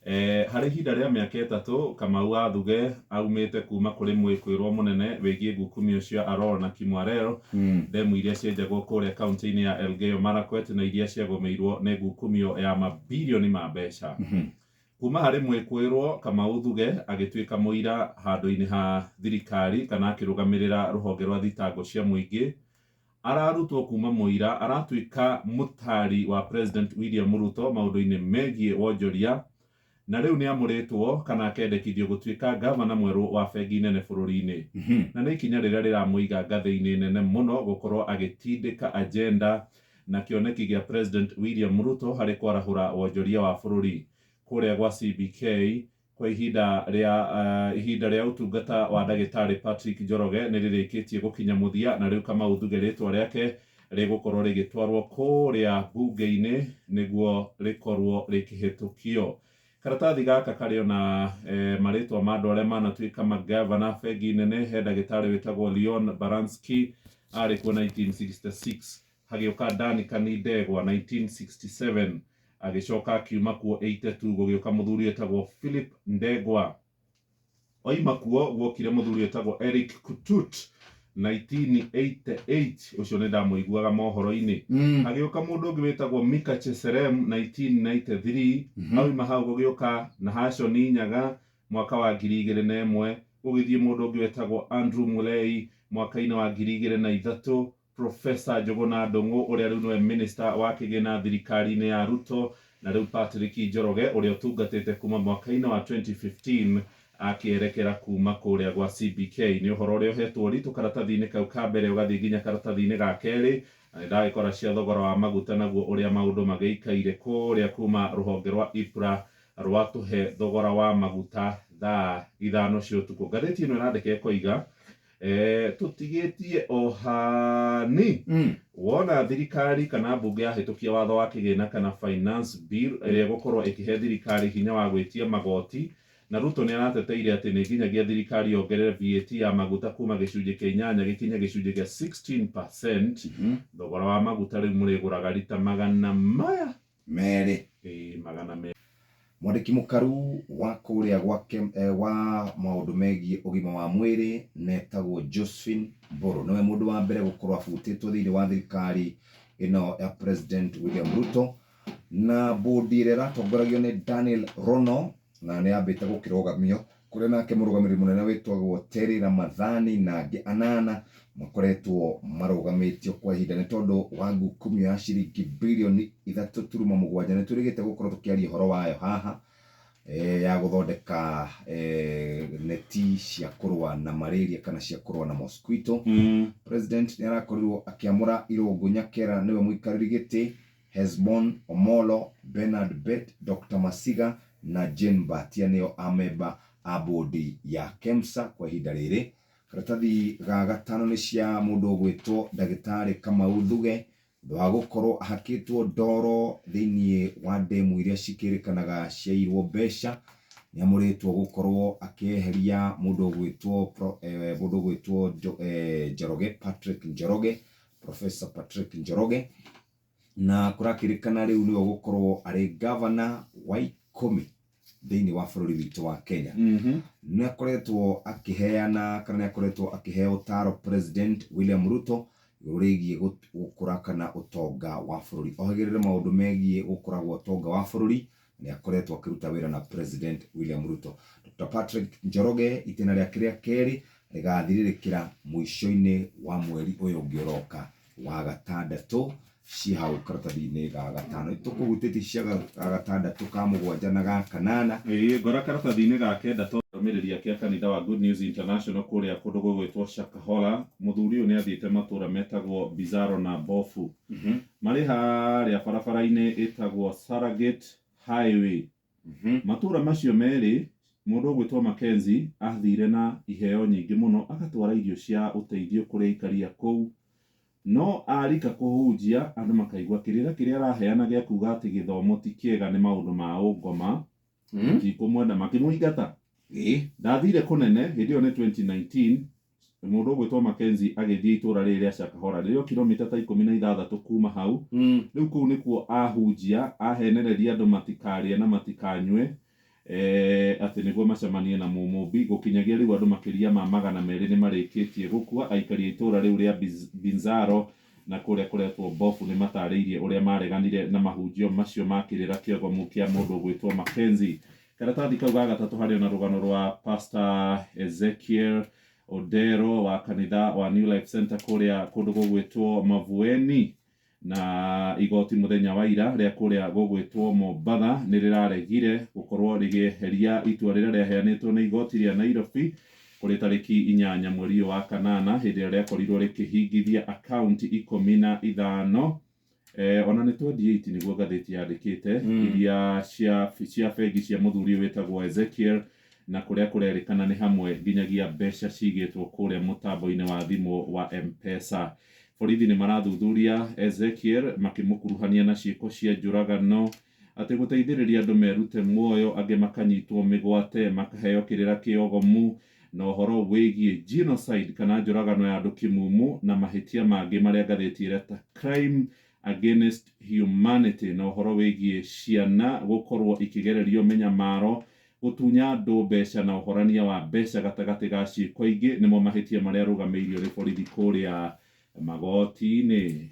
Harĩ ihinda rĩa mĩaka 3 Kamau wa Thuge aumĩte kuma kũrĩ mwĩkwĩrwo mũnene wĩgiĩ ngukumio cia Aror na Kimwarer, ndemu iria cienjagwo kũrĩa kaunti-inĩ ya Elgeyo Marakwet na iria ciagũmĩirwo nĩ ngukumio ya mabirioni ma mbeca. Kuma harĩ mwĩkwĩrwo Kamau Thuge agĩtuĩka mũira handũ-inĩ ha thirikari kana akĩrũgamĩrĩra rũhonge rwa thitango cia mũingĩ. Ararutwo kuma mũira aratuĩka mũtari wa President William Ruto maũndũ-inĩ megiĩ wonjoria na rĩu nĩamũrĩtwo kana akendekithio gũtuĩka ngavana mwerũ wa bengi nene bũrũri-inĩ. Na nĩ ikinya rĩrĩa rĩramũiga ngathĩ-inĩ nene mũno gũkorwo agĩtindĩka agenda na kĩoneki gĩa President William Ruto harĩ kwarahũra wonjoria wa bũrũri. Kũrĩa gwa CBK kwa ihinda rĩa ihinda rĩa ũtungata wa ndagĩtarĩ Patrick Njoroge nĩ rĩrĩkĩtie gũkinya mũthia na rĩu Kamau Thuge rĩtwa rĩake rĩgũkorwo rĩgĩtwarwo kũrĩa mbunge-inĩ nĩguo rĩkorwo rĩkĩhĩtũkio. Karatathi gaka karĩ ona marĩtwa ma andũ arĩa manatuĩka magavana bengi nene. He ndagĩtarĩ wĩtagwo Leon Baranski arĩ kuo 1966, hagĩũka Dan Kanindegwa 1967, agĩcoka akiuma kuo 82 gũgĩũka mũthuri wĩtagwo Philip Ndegwa. Oima kuo guokire mũthuri wĩtagwo Eric Kutut 1988, ũcio nĩ ndamũiguaga mohoro-inĩ. Hagĩũka mũndũ ũngĩ wĩtagwo Mika Cheserem 1993, auma hau gũgĩũka Nahashon Nyaga mwaka wa 2001, gũgĩthiĩ mũndũ ũngĩ wĩtagwo Andrew Mulei mwaka-inĩ wa 2003, Professor Njũgũna Ndung'u ũrĩa rĩu nĩwe minister wa kĩgĩna thirikari-inĩ ya Ruto, na rĩu Patrick Njoroge ũrĩa ũtungatĩte kuma mwaka-inĩ wa 2015 akĩerekera kuma kũrĩa gwa CBK. Nĩ ũhoro ũrĩa ũhetwo ũritũ karatathi-inĩ kau ka mbere ũgathiĩ nginya karatathi-inĩ ga kerĩ, na nĩ ndagĩkora cia thogora wa maguta naguo ũrĩa maũndũ magĩikaire kũrĩa kuma rũhonge rwa EPRA rwatũhe thogora wa maguta thaa 5 cia ũtukũ. Ngathĩti ĩno ĩrandĩka ĩkoiga tũtigĩtie o hani wona thirikari kana mbunge yahĩtũkia watho wa kĩgĩna kana finance bill ĩrĩa ĩgũkorwo ĩkĩhe thirikari hinya wa gwĩtia magoti, na Ruto nĩ arateteire atĩ nĩ nginyagia thirikari yongerere VAT ya maguta kuma gĩcunjĩ kĩa 8 gĩkinye gĩcunjĩ kĩa 16%. Thogora wa maguta rĩu mũrĩgũraga rita magana maya 2. Ĩĩ, 200. Mwandĩki mũkaru wa kũrĩa gwake wa maũndũ megiĩ ũgima wa mwĩrĩ na etagwo Josephine Mbũrũ nĩwe mũndũ wa mbere gũkorwo abutĩtwo thĩinĩ wa thirikari ĩno ya President William Ruto na bũndi ĩrĩa ĩratongoragio nĩ Daniel Rono na nĩ yambĩte gũkĩrũgamio kũrĩa nake mũrũgamĩrĩri mũnene wĩtagwo Terry Ramadhani na angĩ anana makoretwo marũgamĩtio kwa ihinda nĩ tondũ wa ngukumio ya ciringi birioni 3.7. Nĩ twĩrĩgĩte gũkorwo tũkĩaria ũhoro wayo haha ya gũthondeka neti cia kũrũa na malaria kana cia kũrũa na mosquito. President nĩ arakorirwo akĩamũra Irũngũ Nyakera nĩwe mũikarĩri gĩtĩ, Hesbon Omolo, Bernard Bett, Dr Masiga na Jane Mbatia nĩo amemba a bũndi ya KEMSA kwa ihinda rĩrĩ. Karatathi ga gatano nĩ cia mũndũ ũgwĩtwo ndagĩtarĩ Kamau Thuge thutha wa gũkorwo ahakĩtwo ndoro thĩinĩ wa ndemu iria cikĩrĩkanaga ciaiyirwo mbeca. Nĩ amũrĩtwo gũkorwo akĩeheria mũndũ ũgwĩtwo mũndũ ũgwĩtwo Njoroge Patrick Njoroge, Professor Patrick Njoroge, na kũrakĩrĩkana rĩu nĩwe ũgũkorwo arĩ gavana wa 10 thĩinĩ wa bũrũri witũ wa Kenya. Nĩ akoretwo akĩheana kana nĩ akoretwo akĩheo ũtaaro President William Ruto igũrũ rĩgiĩ gũkũra kana ũtonga wa bũrũri. Ohĩgĩrĩre maũndũ megiĩ gũkũra gwa ũtonga wa bũrũri, nĩ akoretwo akĩruta wĩra na President William Ruto. Dr Patrick Njoroge itĩna rĩake rĩa kerĩ rĩgathirĩrĩkĩra mũico-inĩ wa mweri ũyũ ũngĩ ũroka wa gatandatũ. Ciĩ hau karatathi-inĩ ga gatano tũkũhutĩtie cia ga gatandatũ, ka mũgwanja na ga kanana. Ĩĩ, ngora karatathi-inĩ ga kenda tondũ ndũmĩrĩri ake a kanitha wa Good News International kũrĩa kũndũ gũgwĩtwo Shakahola. Mũthuri ũyũ nĩ athiĩte matũra metagwo Bizarro na Bofu. Marĩ harĩa barabara-inĩ ĩtagwo Surrogate Highway. Matũra macio merĩ, mũndũ ũgwĩtwo Mackenzie athire na iheo nyingĩ mũno agatwara irio cia ũteithio kũrĩ aikari a kũu. No arika kũhunjia, andũ makaigua kĩrĩra kĩrĩa araheana gĩa kuga atĩ gĩthomo ti kĩega nĩ maũndũ ma ũngoma, matikũmwenda, makĩmũingata. Ndathire kũnene, hĩndĩ ĩyo nĩ 2019, mũndũ ũgwĩtwo Mackenzie agĩthiĩ itũra rĩrĩ rĩa Shakahola rĩrĩ o kilomita ta 16 kuma hau. Rĩu kũu nĩkuo ahunjia, ahenereria andũ matikarĩe na matikanyue. Atĩ nĩguo macemanie na Mũmũmbi. Gũkinyagia rĩu andũ makĩria ma 200 nĩ marĩkĩtie gũkua. Aikari a itũũra rĩu rĩa Binzaro na kũrĩa kũretwo Bofu nĩ matarĩirie ũrĩa mareganire na mahunjio macio ma kĩrĩra kĩogomu kĩa mũndũ ũgwĩtwo Mackenzie. Karatathi kau ga gatatũ harĩ ona rũgano rwa Pastor Ezekiel Odero wa kanitha wa New Life Center kũrĩa kũndũ gũgwĩtwo Mavueni, na igoti mũthenya wa ira rĩa kũrĩa gũgwĩtwo Mombatha nĩ rĩraregire gũkorwo rĩgĩeheria itua rĩrĩa rĩaheanĩtwo nĩ igoti rĩa Nairobi kũrĩ tarĩki 8 mweri ũyũ wa kanana, hĩndĩ ĩrĩa rĩakorirwo rĩkĩhingithia akaunti 15, ona nĩ 28 nĩguo ngathĩti yandĩkĩte, iria cia bengi cia mũthuri ũyũ wĩtagwo Ezekiel, na kũrĩa kũrerĩkana nĩ hamwe nginyagia mbeca cigĩtwo kũrĩa mũtambo-inĩ wa thimũ wa M-Pesa. Borithi nĩ marathuthuria Ezekiel makĩmũkuruhania na ciĩko cia njũragano, atĩ gũteithĩrĩria andũ merute muoyo, angĩ makanyitwo mĩgwate makaheo kĩrĩra kĩogomu, na ũhoro wĩgiĩ genocide kana njũragano ya andũ kĩmumu na mahĩtia mangĩ marĩa ngathĩti ĩreta crime against humanity, na ũhoro wĩgiĩ ciana gũkorwo ikĩgererio mĩnyamaro, gũtunya andũ mbeca na ũhorania wa mbeca gatagatĩ ga ciĩko ingĩ, nĩmo mahĩtia marĩa arũgamĩirio nĩ borithi kũrĩa magoti-inĩ.